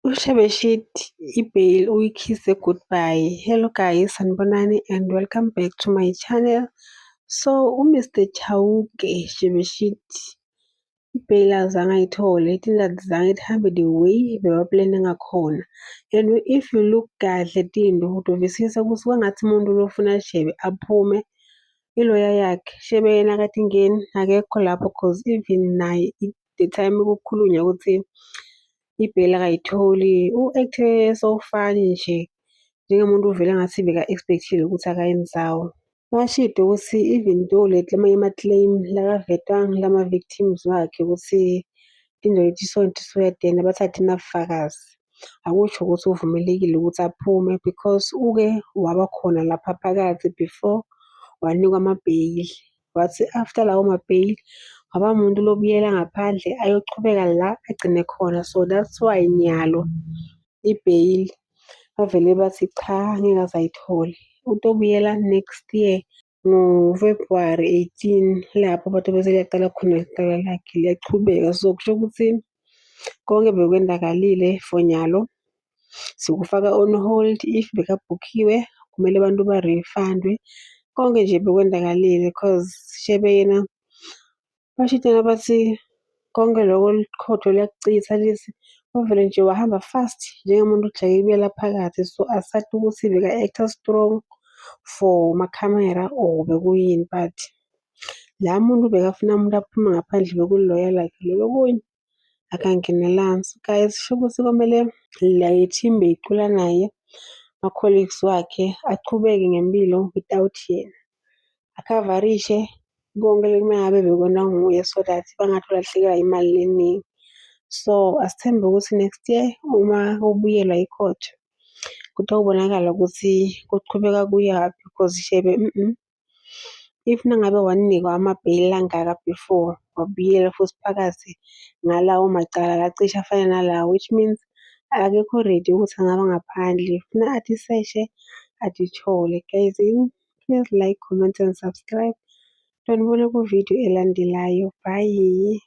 UShebeshxt i-bail uyikhise goodbye. Hello guys, sanibonani and welcome back to my channel. So u-Mr Chauke Shebeshxt i-bail azange ayithole, itinto azange tihambe the way bebaplane ngakhona. And if you look kahle tinto utovisisa ukuthi kwangathi umuntu lofuna Shebe aphume iloya yakhe. Shebe yena akatingeni akekho lapho, cause even naye the time kukhulunywa ukuthi i-bail akayitholi u-act-e so funny nje njengomuntu vele engathi beka-expect-ile ukuthi akayendzawo. Bashide ukuthi even though leti lamanye ama-claim lakavetwa ngulama-victims wakhe ukuthi tintfo leti so and bathi atinabufakazi. Akusho ukuthi uvumelekile ukuthi aphume because uke waba khona lapha phakathi before wanikwa ama-bail. Wathi after lawo ma-bail waba umuntu lobuyela ngaphandle ayochubeka la agcine khona. So that's why nyalo i-bail bavele bathi cha, angeke aze ayithole. Utobuyela next year ngo-February 18 lapho batobe sebeyaqala khona licala lakhe liyachubeka. So kusho ukuthi konke bekwenzakalile for nyalo sikufaka on hold. If bekabhukhiwe kumele abantu ba-refund-we, konke nje bekwenzakalile cause Shebe yena bashitshana bathi konke loko likhotho liyakucitha lithi wavele nje wahamba fast njengomuntu ojake ukubuyela phakathi. So asati ukuthi beka-act-a strong for makhamera or bekuyini, but la muntu bekafuna umuntu aphume ngaphandle bekuyiloya lakhe, lolo okunye akangenelanga. So guys, kusho ukuthi kwamele le team beyicula naye, ama-colleagues wakhe achubeke ngempilo without yena, akhavarishe konke lekumele ngabe bekonwa nguye so that bangatolahlekelwa imali leningi. So asithembe ukuthi next year uma kubuyelwa ekhotho kutawubonakala ukuthi kuchubeka kuyaphi, because Shebe if nangabe wanikwa ama-bail angaka before wabuyela futhi phakathi ngalawo macala lacishe afana nalawo, which means akekho ready ukuthi angaba ngaphandle, funa atiseshe atithole. Guys, please like, comment and subscribe. Tonibona ku-video elandelayo. Bye.